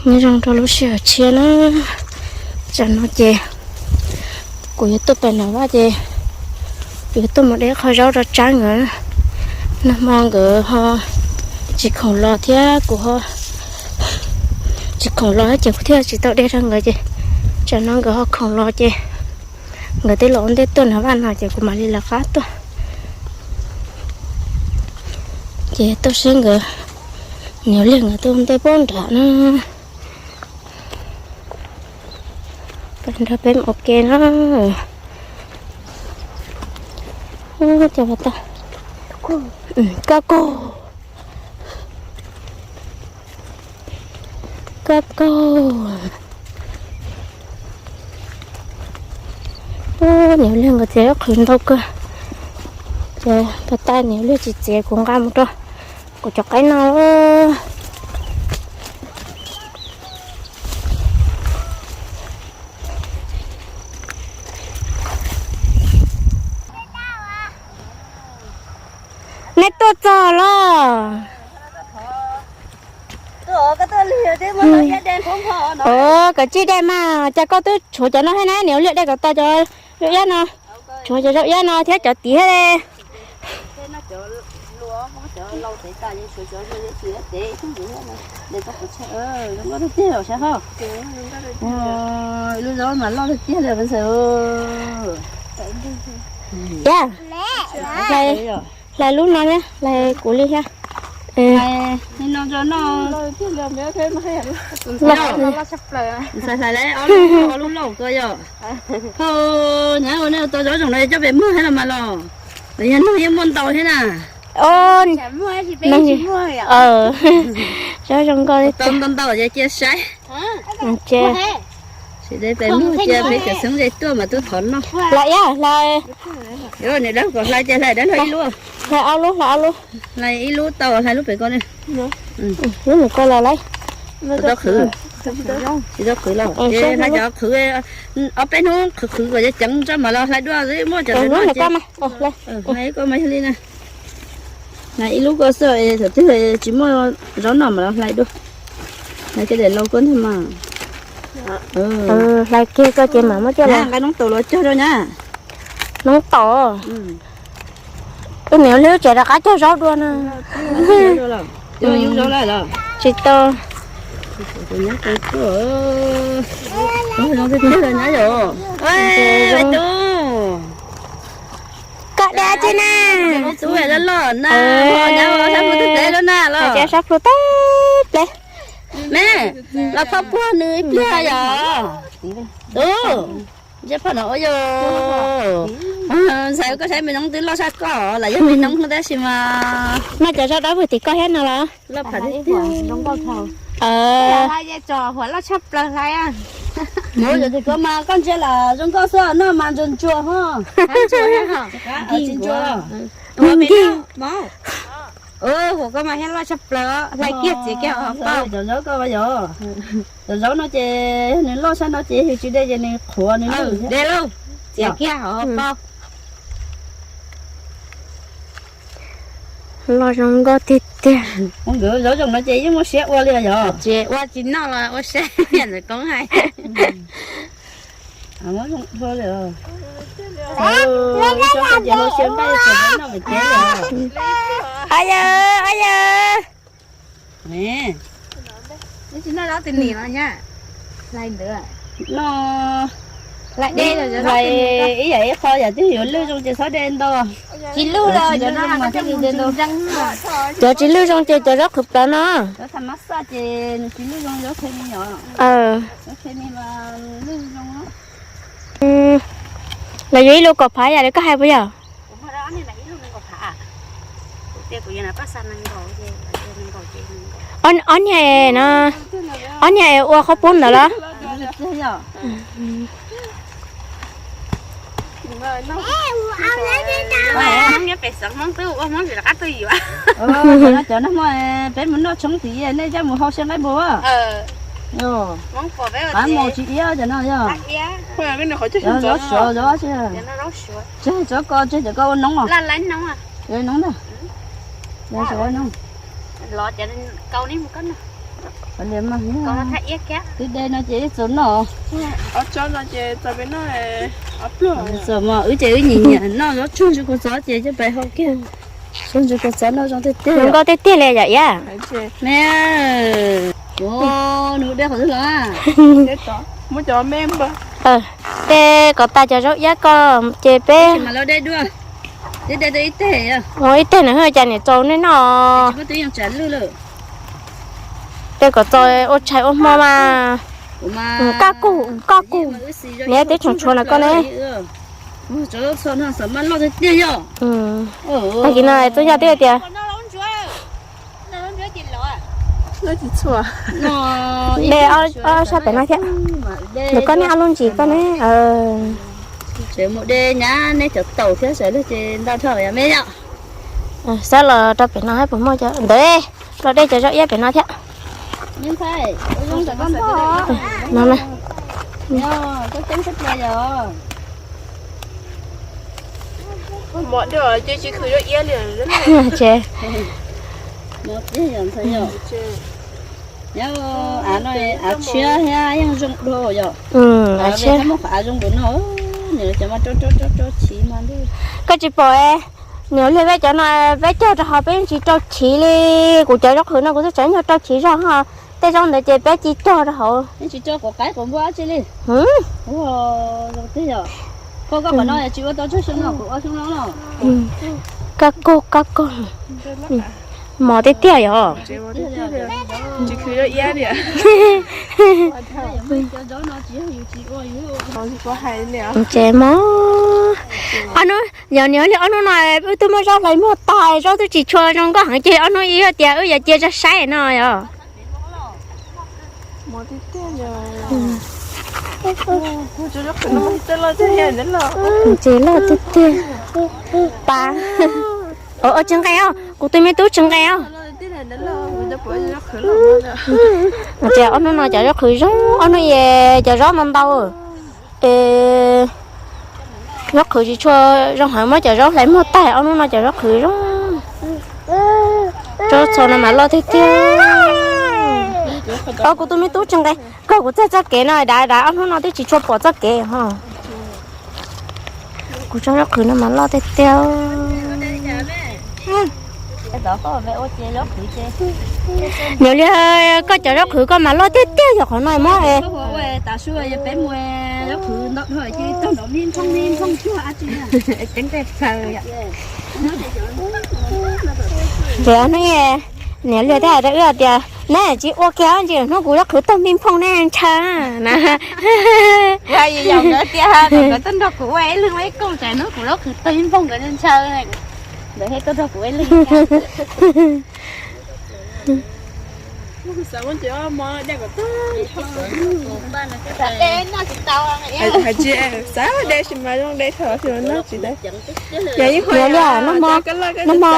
Nyob zoo rau lub sij hawm tshiab na, tsam no ces kuv yuav tuaj pem Nam Vaj ces kuv yuav tuaj mus de qho zaub rau tsab nkawd. Nag hmo nkawd ho tsis khoom los thiab kuv ho tsis khoom los ces kuv thiaj tsis tau de rau nkawd ces tsam no nkawd ho khoom los ces nkawd twb los ua ntej tuaj Nam Vaj no ces kuv mam li lawv qab tuaj. Ces tuaj saib nkawd, niam Liag nkawd tuaj ua ntej puag nram na. Peb nrog peb mus ua ke na. Cov, koj kaug, koj kaug. Niam Liag nkawd txiav zaub qhwv ntau kawg. Ces pas tas niam Liag tsis txiav kuv nqa mus rau kuv cov qaib no. Nej tuaj txog los? Ov, koj tsij de mas, cas koj twb tshuav cov no thiab na, niam Liag de kom tau cov zaub iab no, tshuav cov zaub iab no thiab cov tid thiab li. Lub zaub mas loj tiag tiag li. Yog, hlais lub no thiab, hlais kuv li thiab. Hlais ob lub, ob lub lauj ko yog. Ho nyob ua nej tau zaub zoo no coj pem muag thiab los mas los? Los yog neeg yeej muaj ntau thiab na. Zaub zoo nkauj li. Tau ntau ntau ces cia saib. Tsis de pem muag cia peb cov xeeb ze tuaj mas twb thov noj. Hlais, hlais. Nws dawb kom hlais ces hlais dawb ib lub. Hlais ob lub, hlais ob lub. Hlais ib lub tau, hlais lub pem ko. Lub nws ko los lauj. Tsis tau qhwv los ces hlais cov qhwv, ob peb hnub qhwv qhwv kom ceev tso mas los hlais dua, muaj cov lub nws ko mas. Hlais ib ko mas yog li na. Hlais ib lub ko xwb, thaum twg tsis muaj zaub noj mas los hlais dua. Hlais kiag daim lau ko ntag mas. Hlais kiag ko ces mam muab coj los. Nqa noob taum los cog rau nyab. Noob taum. Wb niam Liag tseem rov qab cog zaub dua na. Tsis tau. Koj de tsi na? Tub loj loj na, nyab sab plhu teb lub na los. Sab plhu teb pleb. Me, los thauj puag nws ib pliag yom. Tub, ntsej phom no ua yog. Ntxhais koj saib me noob twb loj tshaj koj los yog me noob tab sis mas. Noj cov zaub dawb vwm tim koj thiab no los? Loj phav tiag tiag. Huam loj tshaj plaws hlais. Mus yog tim koj mas koj ntsia los zoo nkauj xwb, noj mas ntsuag ntsuag ho. Tsis ntsuag. Huam koj mas thiab loj tshaj plaws, hlais kiag txiav kiag ho pauj. Cov zaub ko yog, cov zaub no ces nws loj tshaj no ces yus tsis de ces nws qhuav nws lwj. De lauj, txiav kiag ho pauj. Loj zoo nkauj tiag tiag. Nkawd zaub zoo no ces yeej muaj siab ua li yog. Tsis ua tsis noj los ua siab, ntxawm koob hais. Ua yawg, ua yawg. Ib yam ib qho yam twg yuav lwj zoo ces txhob de ntau. Tsis lwj los, cov tsis lwj zoo ces cov zaub qhwv plawv no. Cov tha mab xaj ces nws tsis lwj zoo, zaub khe mi yom. Zaub khe mi mas lwj zoo. Los yuav ib lub kaum phav yam li koj hais puas yog? Ob niag no, ob niag ua qhob pub ntawd los? Cov no peb mus noj tshoob tid, nej coj mus hau xyaw nqaij npua. Qab mus tsis iab cov no yog. Cov zaub suav zaub, tseg cov ko, tseg cov ko ua noob os. Noob ntag. Suav noob. Twb de no ces ib txaus noj. Txaus mas wb ces wb nyiam nyiam noj zaub tsuag ntsis kua txob ces coj pais hau kiag. Tsuag ntsis kua txob noj zoo tiag tiag. Zoo nkauj tiag tiag li yom Iab. Me, nws de qhov twg los? Tej kom tas cov zaub iab ko ces peb ib teg na, cas niam txaus nej noj. Tej kom txaus ua tshais ua hmo mas. Koj kuj, koj kuj. Niam teb tsoom tshuav no koj ne. Tag kis no tub yog twb tias de ob sab pem no thiab. Ntawm koj ne ob lub ntsis koj ne. Tseem mus de nyab neb cov taum thiab sawv daws ces ntau dhau yom me yom. Xab los rau pem no puas muaj cov ntawd, los de cov zaub iab pem no thiab. Av tshiab thiab yeej zoo dua yom. Av tshiab muaj qhov av zoo dua no, nws cov mas rau rau rau rau chiv mas. Koj tsis pom, nws liag peb cov no peb cog rau hauv peb yeej tsis rau chiv li. Kuv cov zaub qhwv no kuv twb tseem nyuag rau chiv zog ho, tej zaub ntawd ces peb cia cog rau hauv. Tsis rau quav qaib quav npua dab tsi li. Koj koj qhov no tsis ua tau tsawg xyoo no, kuv ua xyoo no no. Koj koj koj, mos tiag tiag yom. Ces mos, ob hnub yog nws li ob hnub no wb twb muab zaub hlais muag tag, zaub twb tsis tshua zoo nkauj heev ces ob hnub ib tias wb yuav cia zog saib no yom. Ces loj tiag tiag. Pa, ua tsis nqes os, kuv tus me tub tsis nqes os. Ces ob hnub no cov zaub qhwv zoo, ob hnub es cov zaub ntau ntau. Es zaub qhwv tsis tshua zoo heev, muab cov zaub hlais muag tag, ob hnub no cov zaub qhwv zoo. Zaub txhua no mas loj tiag tiag. Os, kuv tus me tub tsis nqes, kawg kuv txog txoj kev no dav dav, ob hnub no twb tsis tshua pom txoj kev ho. Kuv tsob zaub qhwv no mas loj tiag tiag. Nws li koj cov zaub qhwv koj mas loj tiag tiag yog qhov no muab. Ces niam liag thiaj hais rau wb tias, neb tsis ua kiag ntsis, hnub kuv zaub qhwv tag npij nphooj nej ntshaw na. Nkawd tias nkawd tuaj nrog kuv ua ib leeg ua ib kooj, tsam hnub kuv zaub qhwv tag npij nphooj nkawd ntshaw. Nkawd thiaj tuaj nrog kuv ua ib leeg. Xav de tsis mas zoo de thaum noj tsis tau. Yog ib hmo, nag hmo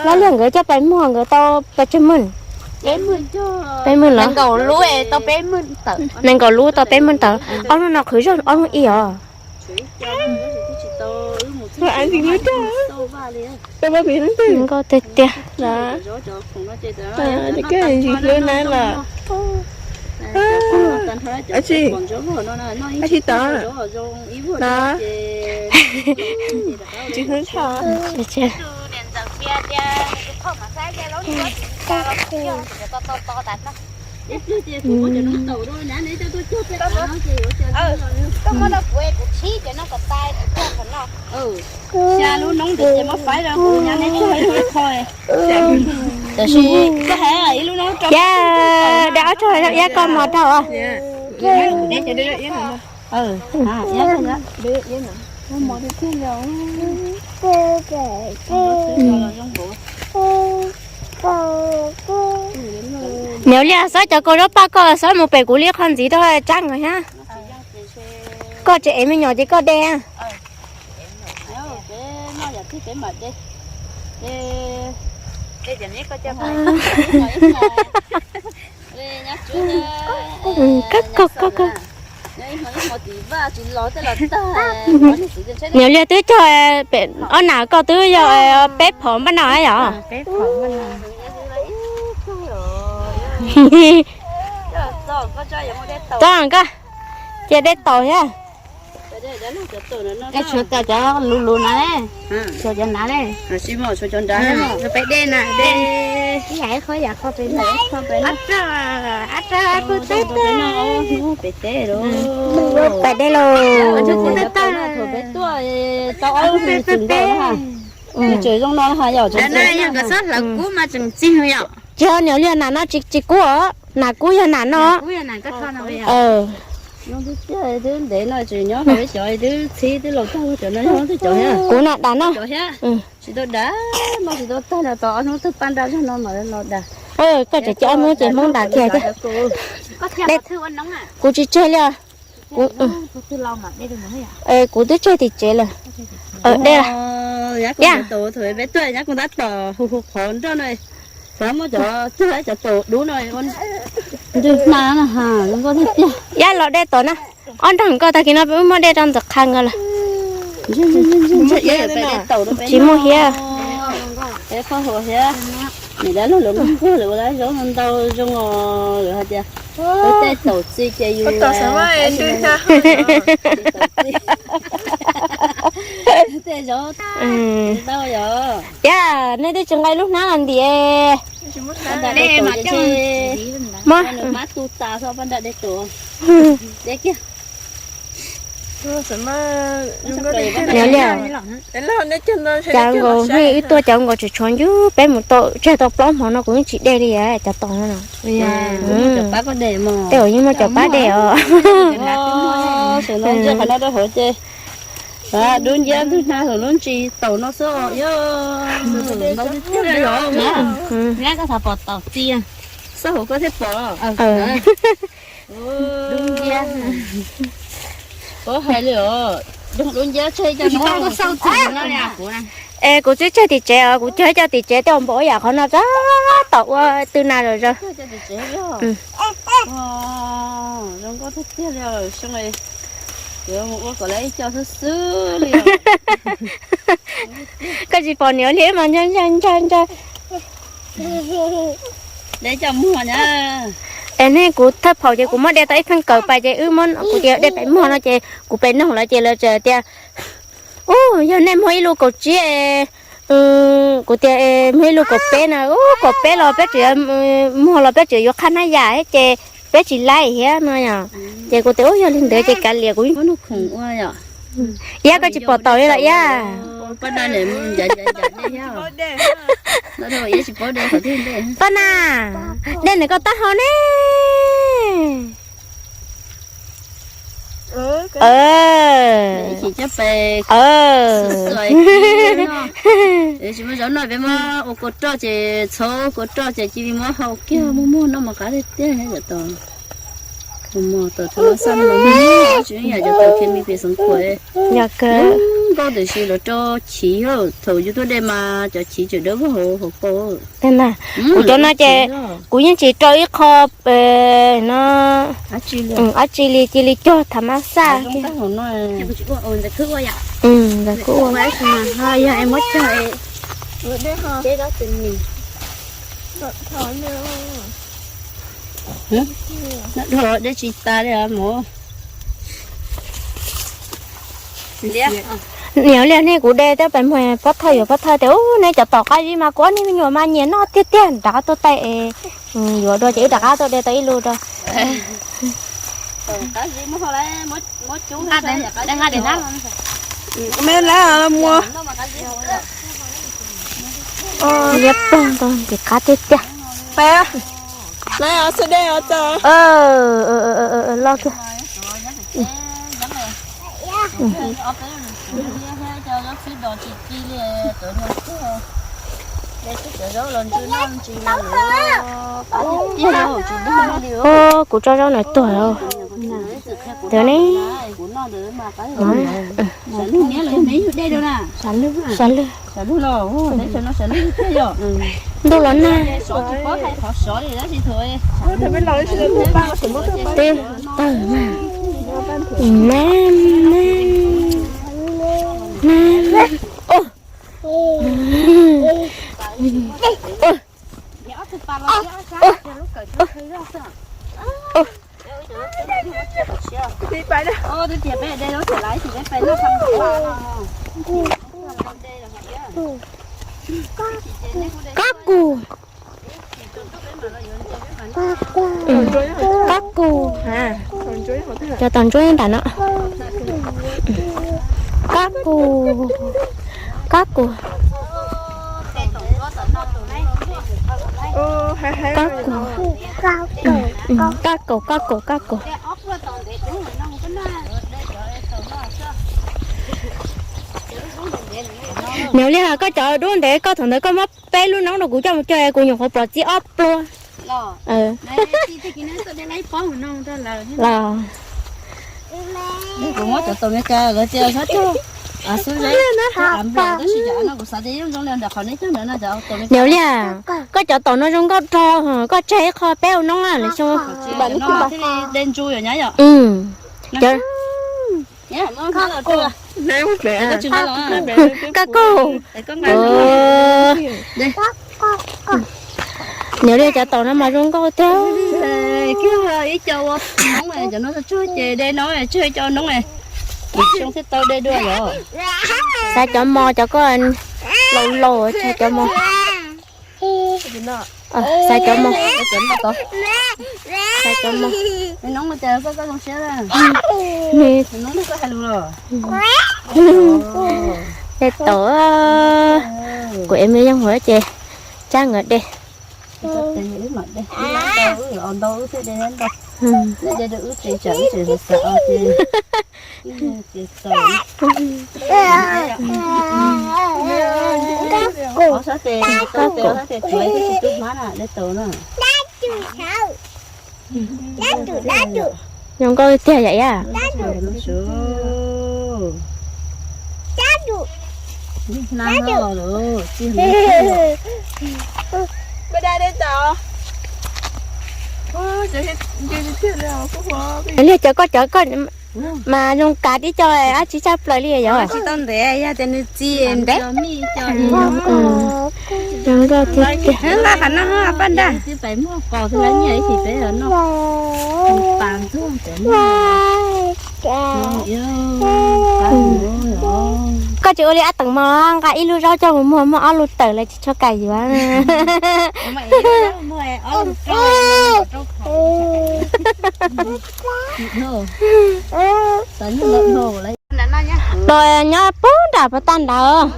lab liag nkawd coj pais muag nkawd tau pes tsawg mwj? Peb mwj los? Nees nkaum lub tau peb mwj tawm. Ob hnub no qhwv zog ob hnub ib os. Nkauj tiag tiag. Ntsis hlub na los. Tsis tau. Tsis hlub tshaj. Tab sis, yog de ob tug zaub iab koj mos rau os. Niam Liag, xob cov kaus zaub paj koj xob mus pem kuv li qho ntxiv rau tsab nkaus thiab. Koj tseem ev me nyuam ces koj de. Koj, koj, koj, koj. Niam Liag twb cog pem ob nam koj twb yog peb phom npaj no yom. Txog koj cia dej tau thiab. Tshuav cov cov luv luv na, tshuav cov na le. Peb dej na, dej. Ib yam ib qho yam qho pem no. Ab, ab, ab, pem teb. Pais dej lauj. Peb tuaj tau ob lub peb peb. Tseem zoo no ha yom. Yog nkawd xob hlawv kub mas tseem txig yom. Tsis ho niam li nas no tsis kub os, nas kub yog nas no. Kub yog nas koj tho no. Twb ntev no tseem nyob hauv xyov twb txhib twb laus tag cov no yog twb cov thiab. Kuv no das no. Tsis tau das, no tsis tau tag no tau ob hnub twb pab nraj zog no mas los das. Koj tseem cia ob hnub ces Hmoob das kiag thiab. Kuv tsis tseg li os. Kuv twb tseg tim tsev lawm. Dej. Nyab kuv tab tom hu hu qhov nroj no, xav muab cov cog cov taum dub no. Yab los dej tom na. Ob nrog nkauj tag kis no peb muab dej rau ntawm qha nkawd lawm. Tsis muaj hiab. Niam dab laug lawv muab nquag lawm ua dab zaub ntau zoo os, lawv hais tias tej taum txi ces yus tej zaub ntau yom. Tiag, nej twb tsis nqa lub hnab los ntim. Nws mab tu tas xwb pab nraj dej tuaj. Dej kiag. Niam li, cas nkaus hnub wb tuaj cas nkaus tseem tshuav ncuv peb mus tau tseg tau plaub hmo no kuv yeej tsis dej li cov taum no. Tej uas yeej muaj cov pab dej os. Dub nciab ntug hnab lub ntsis taum no xwb os. Koj xav pom taum txi, xab hauv koj thiaj pom. Dub nciab. Koj hais li os, dub nciab tseg cov no. Es kuv twb tseg tim tsev os, kuv cog cov tim tsev tej uas npaum yam qhov no tab tom ua tw nas zom zaws. Zoo nkauj tiag tiag li os. Ua kom lawv ib co xwb xwb li. Koj tsis pom niam li mas ntsha ntsha ntsha. Es nej kuv thawj phaum ces kuv muab de tau ib pheej kawm pais ces wb muab kuv tias de pem muag no ces kuv pem noog lawv ces lawv tias, u, yog nej muag ib lub kaum tsib, kuv tias muag ib lub kaum peb na, u, kaum peb los peb tseem muag los peb tseem yuav qhab hnab yam ces peb tsis laib thiab no yom. Ces kuv tias u yog li ntawd ces kav liam kuv. Iab koj tsis pom taum li los Iab? Poj na, dej nws koj taub hau ne. Tsis muaj zaub noj peb muab ua kua roj ces txhob kua roj ces cia li muab hau kiag muag muag noj mas qab tiag tiag. Yam tau, yam tau khe mi pem xeev khuam. Nkauj tiam sis lawv rau chiv, thaum yus tuaj de mas cov chiv tseem dawb vog hauv paus. Kuv cov no ces kuv yeej tsis rau ib qho no dab tsi li, cia li cog tham mas xaj. Dej tsis tas li mog. Niam li nej kuv de thiab pes muag pob thawj yuav pob thawj tias u nej cov tom qab zib mas kuv ob niag me nyuam mas nyiam noj tiag tiag, rov qab tuaj taij es yuav dua ces wb rov qab tuaj de tau ib lub rau. Liab pog ntau ntim qab tiag tiag. Los kiag. Kuv tso zaub na tuag. Tus ne, xav lwj, xav lwj. Ntuj los nag. Twb tawg mas. Nag, nag, nag. Kab kus. Kab kus. Cov taum ntsuab nram no. Kab kus. Kab kus. Kab kus. Kab kaum, kab kaum, kab kaum. Niam Liag, koj cov dub ntev koj thaum ntawd koj muab peb lub noob rau kuv coj mus cog, kuv nyuam qhuav pom txi ob pluag. Los, kuv muab cov taum Meskas lawv tias txhob cog xub zeb, cog av npua, tab sis cov no kuv xav tias yeej zoo li ntawm qhov neb cog ntawd no, cov taum Meskas. Niam Liag, koj cov taum no zoo nkauj rau, koj tseg ib qho peb ua noob lawm xyoo. De ntsu yom, nyab yom. Kab kaum. Niam Liag, cov taum no mas zoo nkauj tiag. Ib co ua noob, cov no tsuag ces de no tseg co noob, xyoo thiaj tau de dua yom. Xav cov mos, cov koj laus laus tseg cov mos. Xav cov mos. Xav cov mos. De taum, kuv ev me yeej huv ces cab nkawd de. Zoo nkauj tiag yam iab. Liag, cov koj cov koj mas zoo kav tib co, dab tsi tshaj plaws li yom. Zoo nkauj tiag tiag. Koj tsis ua li ab teem mog, nqa ib lub zaub coj mus muag muaj ob lub tawm lawv tsis tshua kam yuav. Los nyob puag nram puag ta nrad.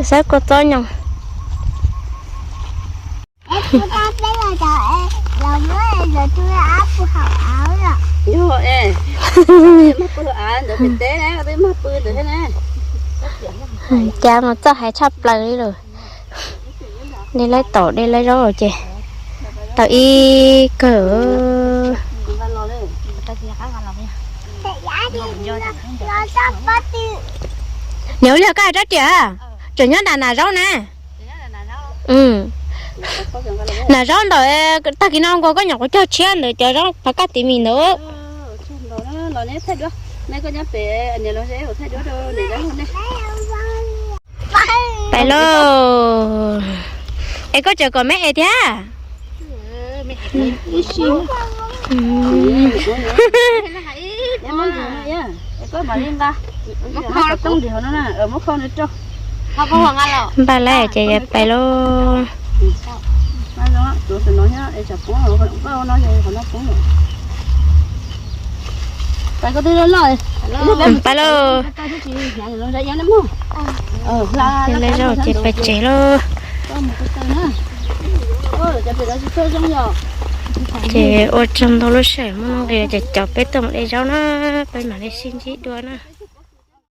Xav kua txob nyoos. Cas mas txawj hais tshaj plaws li lawm. De lawv taum de lawv zaub ces tau ib kawg. Niam Liag, koj hais rab riam tseem nyob nram nas zaub na. Nas zaub ntawm tag kis no nkaus koj nyuam qhuav cog tshiab ntawd cov zaub phav kaj tiv mis ntawd. Pais lauj. Es koj tseem kom me es thiab. Npaj lawm ces yuav pais lauj. Pais lauj. Lawv zaub ces pais tsev lauj. Ces ua tsaug ntau lub sij hawm muaj nuj nqis ces coj peb tuaj mus de zaub na, peb mam li sib ntsib dua na.